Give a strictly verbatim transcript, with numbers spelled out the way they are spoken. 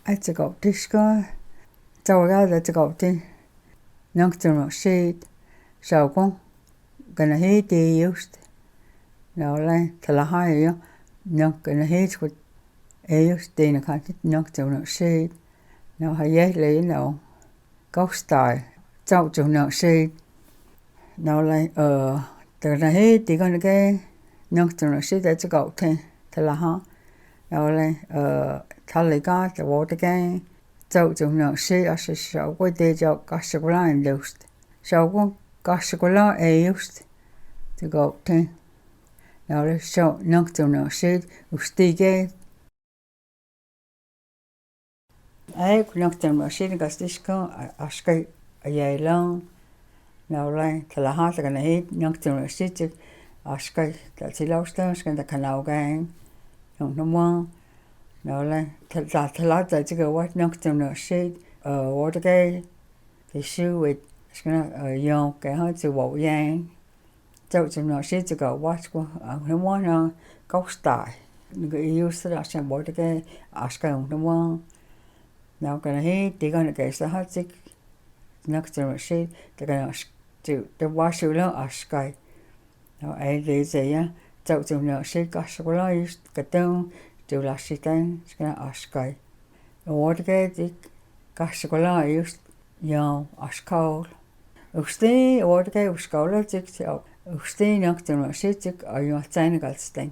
Aitse kautix ka, tsawi ka ta tse kauti. Nangtsi nunahsit, saukun, kanahiti yust. Nau le, thalaha yo, nang kanahit kut, eyust tina kati nangtsi nunahsit. Nau ha yeh le nau, kaustai, tsautsi nunahsit. Nau le, eh, ta kanahiti kani ke, nangtsi nunahsit, aitse kauti, thalaha. Nau le, eh, thali ka, ta woti ke, tsautsi nunahsit, asia saukun ti tsau, kasikula endust. Saukun kasikula eyust. Tse kauti. Nau le, sau, nangtsi nunahsit, usti ke. Ai, nangtsi nunahsit, kastix ka, a-, askai, ayailan. Nau le, thalaha ta kanahit, nangtsi nunahsit, askai, ta tsi laustan, askai ta kanauken. Nung numuan. Nau le, tha-, tha-, thala ta tsi kawat nangtsi nunahsit, eh, woti ke, tsi siwit, askai na, eh, yon, ke ha, tsi wau yen. Tsautsi nunahsit tsi kawat ko, ah, numuan na, kaustai. Nge eyust la sien woti ke, askai nung numuan. Nau kanahiti kani ke sa ha tsi, nangtsi nunahsit, ta kana s-, tsi, ta wasi ulo askai. Nau, ai, ti tsi ya, tsautsi nunahsit, kasikula yust, katun, tsi ula siten, tsi kana askai. Woti ke tsi, kasikula yust, yon, askaul. Usti, woti ke uskaul tsi, tsi, usti, nangtsi nunahsit tsi, ayon tsen kalsten.